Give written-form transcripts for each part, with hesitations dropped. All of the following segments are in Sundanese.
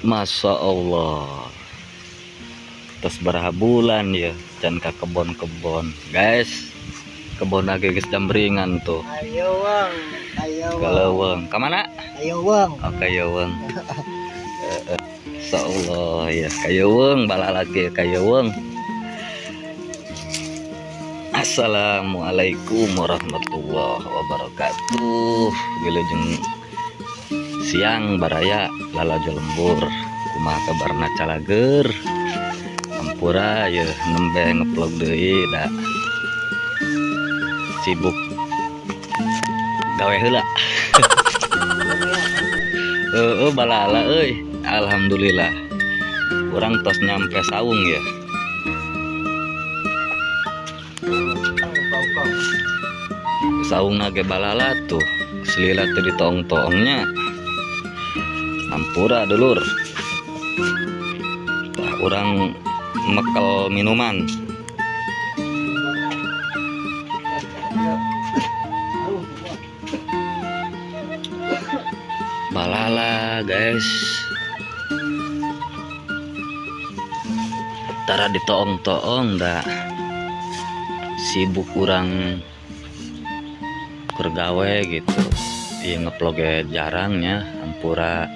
Masya Allah. Tos baraha bulan ya can ka kebon-kebon. Guys, kebon lagi geus jambringan tuh. Ayo wang, ayo wang. Kaleuweung. Ka mana? Ayo wang. Oh, kayeuweung. Masya Allah ya, kayeuweung balalaki kayeuweung. Assalamualaikum warahmatullahi wabarakatuh. Wilujeng siang baraya lalajo lembur. Kumaha kabarna calager? Hampura ya nembe ngevlog deui da sibuk gawe heula. Heeh balala euy. Alhamdulillah. Urang tos nyampe saung ya. Saung ge balala tuh. Selila teu ditoong-toongnya. Hampura dulur. Tah urang mekel minuman. Balala guys. Tara ditoong-toong da sibuk urang keur gawe gitu. Ieu ngevlog ge jarangnya hampura.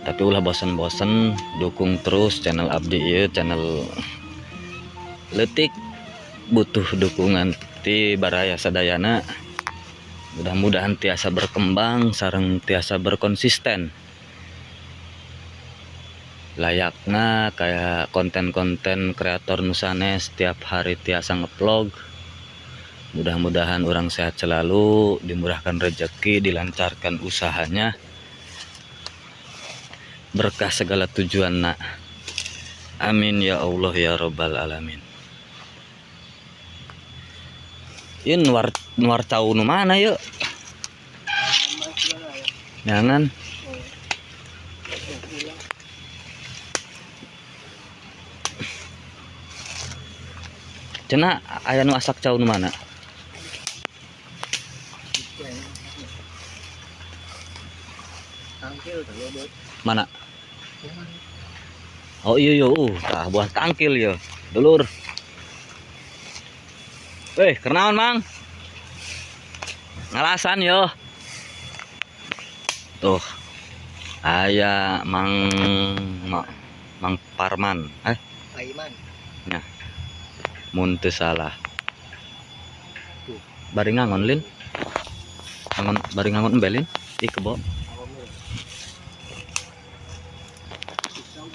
Tapi ulah bosen-bosen, dukung terus channel abdi ieu, channel leutik butuh dukungan ti baraya sadayana. Mudah-mudahan tiasa berkembang sareng tiasa berkonsisten. Layakna kayak konten-konten kreator nu sanes tiap hari tiasa ngevlog. Mudah-mudahan orang sehat selalu, dimurahkan rezeki, dilancarkan usahanya, berkah segala tujuan nak. Amin ya Allah ya robbal alamin. Ieu nuar cau nu mana yuk? Jangan. Cenah aya nu asak cau nu mana? Mana? Oh iya yo, tah buah tangkil yo, dulur. Kenaon Mang? Ngalasan yo. Tuh. Aya Mang Mang Parman, Paiman. Nah. Mun teu salah. Bari ngangon lin. Ngangon bari ngangon embe lin. Ih kebo.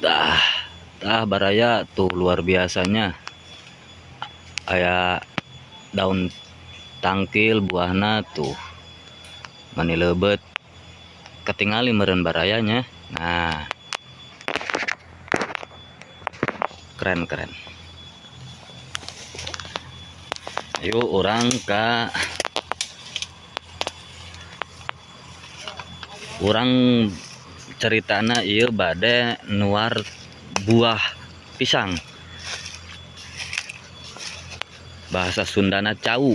Tah, tah baraya tuh luar biasanya. Aya daun tangkil buahna tuh. Mani leubet. Ketingali meureun barayanya. Nah. Keren keren. Ayo urang ka urang ceritana ieu bade nuar buah pisang. Bahasa Sundana cau.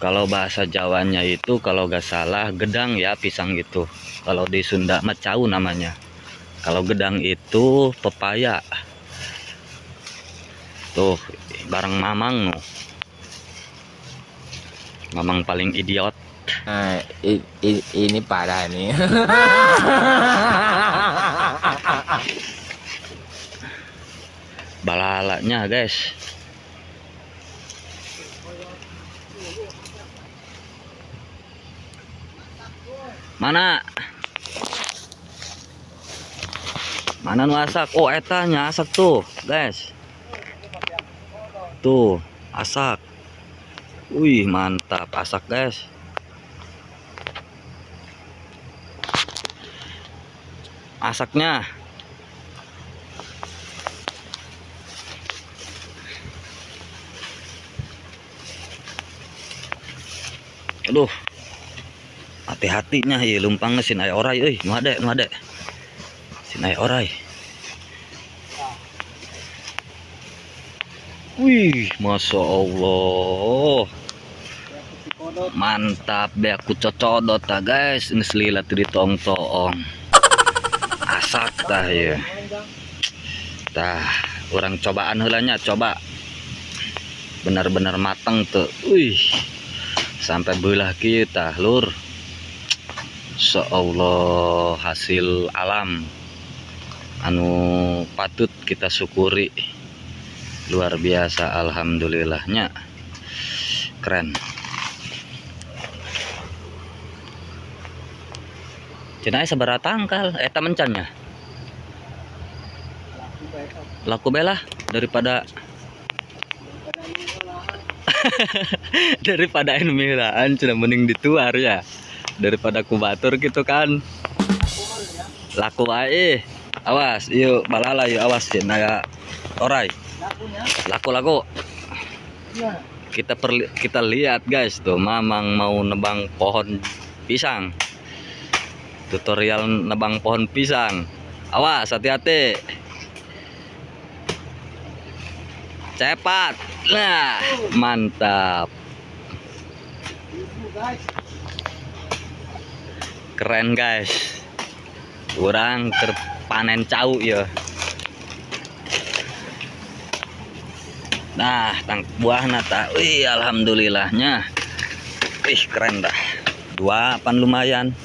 Kalau bahasa Jawanya itu kalau gak salah gedang ya pisang gitu. Kalau di Sunda mah cau namanya. Kalau gedang itu pepaya. Tuh bareng Mamang nuh. Mamang paling idiot. Nah, ini parah nih. Balalanya guys. Mana? Mana nu asak? Oh etanya asak tuh guys. Tuh asak. Wih mantap asak guys. Asaknya. Aduh. Hati-hatinya ieu lumpangna sin aya orai euy, nu hade, nu hade. Sin aya orai. Wih, masya Allah. Mantap deh aku cocodot ta guys, geus lila teu ditong-toong. Masak tah ya. Tah, urang cobaan heula nya, coba. Benar-benar mateng tuh. Wih. Sampai beulah kieu tah, lur. Seallah hasil alam anu patut kita syukuri. Luar biasa alhamdulillahnya. Keren. Cenah sabaraha tangkal eta mencannya. Laku bae lah daripada daripada anu milaan cenah mending dituar ya. Daripada ku batur gitu kan. Laku wae. Awas, ieu balala ieu awas cenah aya orai. Laku-laku. Kita lihat guys tuh Mamang mau nebang pohon pisang. Tutorial nebang pohon pisang. Awas, hati-hati. Cepat. Nah, mantap. Keren guys. Urang panen cau ya. Nah, tang buahna ta. Wih, alhamdulillahnya. Ih, keren dah. Dua pan lumayan.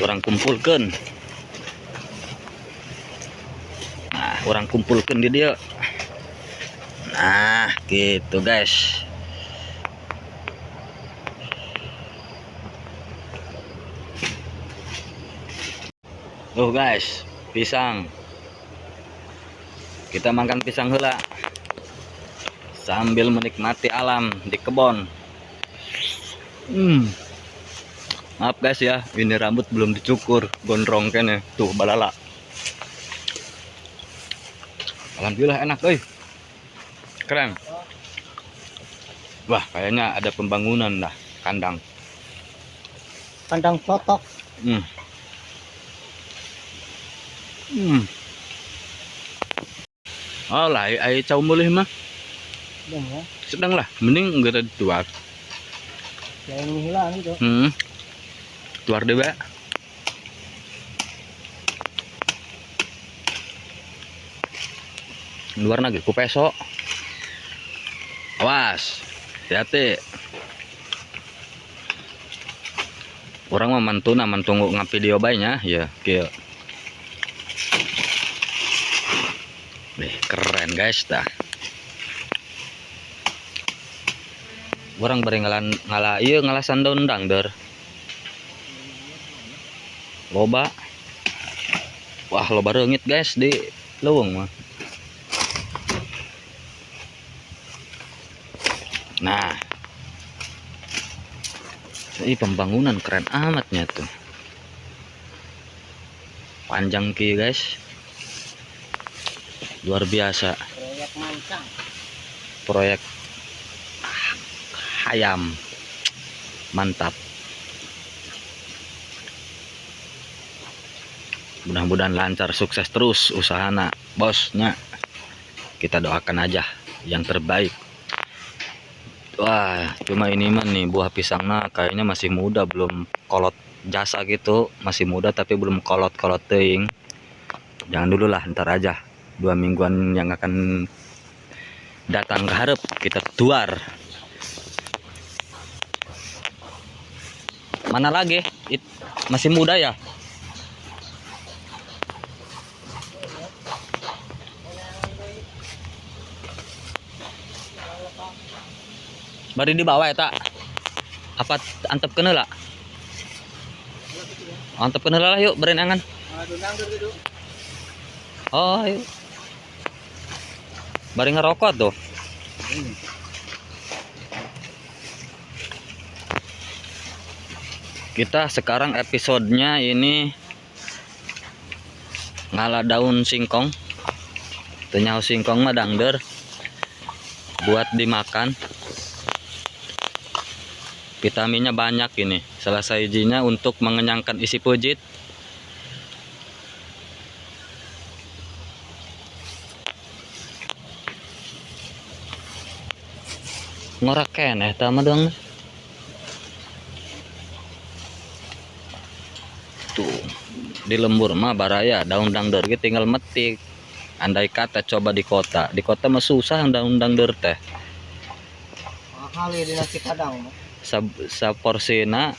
Urang kumpulkan. Nah, urang kumpulkan di dia. Nah, gitu guys. Tuh guys, pisang. Kita makan pisang heula sambil menikmati alam di kebun. Maaf guys ya, ini rambut belum dicukur, gondrong kene. Tuh balala. Alhamdulillah enak euy. Keren. Wah, kayaknya ada pembangunan lah, kandang. Kandang klotok. Oh lah, ai cau meulih mah. Sedang ya. Sedang lah, mending enggak ada tuar. Yang hilang gitu. Tuar deh, Pak. Luar lagi ku peso. Awas, hati-hati. Urang mah mantuna mantunggu ngavideo bae nya, ya kieu. Keren guys dah. Urang bari ngala ieu ngalasan daun dangder. Loba. Wah, loba reungit guys di leuweung mah. Nah. Ini pembangunan keren amatnya tuh. Panjang ki guys. Luar biasa. Proyek mancang. Proyek hayam. Mantap. Mudah-mudahan lancar, sukses terus usahana bosnya. Kita doakan aja yang terbaik. Wah, cuma ini mah nih buah pisangnya kayaknya masih muda, belum kolot jasa gitu, masih muda tapi belum kolot-kolot teuing. Jangan dulu lah, ntar aja. 2 mingguan yang akan datang ke hareup kita tuar. Mana lagi? Masih muda ya? Bari di bawah ya tak? Apa antep kena lah? Antep kena lah yuk berenangan. Oh yuk. Bari ngerokok tuh. Kita sekarang episodenya ini ngala daun singkong. Teu nyaho singkong mah dangder buat dimakan. Vitaminnya banyak ini. Salah sajinya untuk mengenyangkan isi pejit. Ngorak keneh tah mah doang. Tuh. Di lembur mah baraya daun dangdeur ge tinggal metik. Andai kata coba di kota mah susah daun dangdeur teh. Mahal ya di nasi padang mah. Saporsina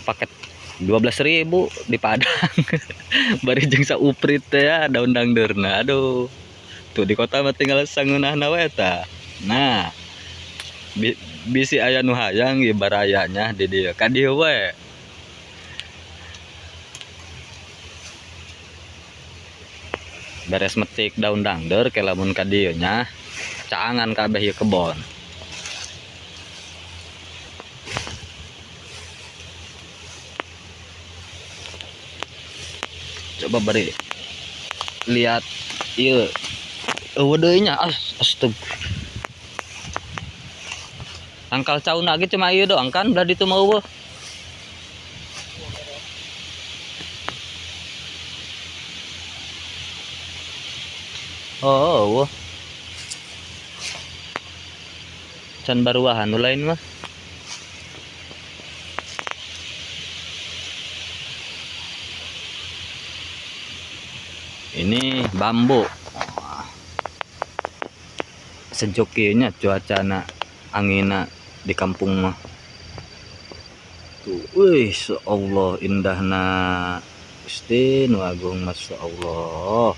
paket 12.000 di Padang. Bari jeung sauprit teh ya daun dangdeurna. Aduh. Tuh di kota mah tinggal sangeunahna we tah. Nah, bisi aya nu hayang ieu barayanya di dieu. Ka dieu we. Beres metik daun dangdeur ke lamun ka dieu nya caangan kabeh ieu kebon. Coba beri lihat ieu eueuh deui nya. Astag. Tangkal cauna ge cuma ieu doang kan, belah ditu mah eueuh. Oh, eueuh. Can baruahan nu lain mah. Ini bambu. Sejuk ieu nya cuacana, angina di kampung mah. Tuh, wih, Allah indahna. Gusti nu agung, Masya Allah.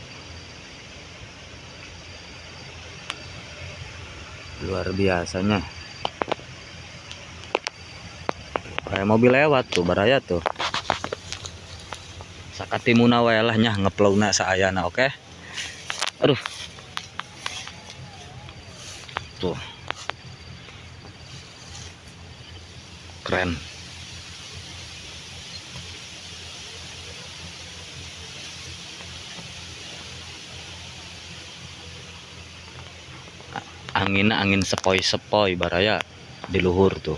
Luar biasanya. Kayak mobil lewat tuh, baraya tuh. Sakatimuna wae lah nya ngeplouna saayana, oke? Aduh. Tuh. Keren. Anginnya angin sepoi-sepoi baraya di luhur tuh.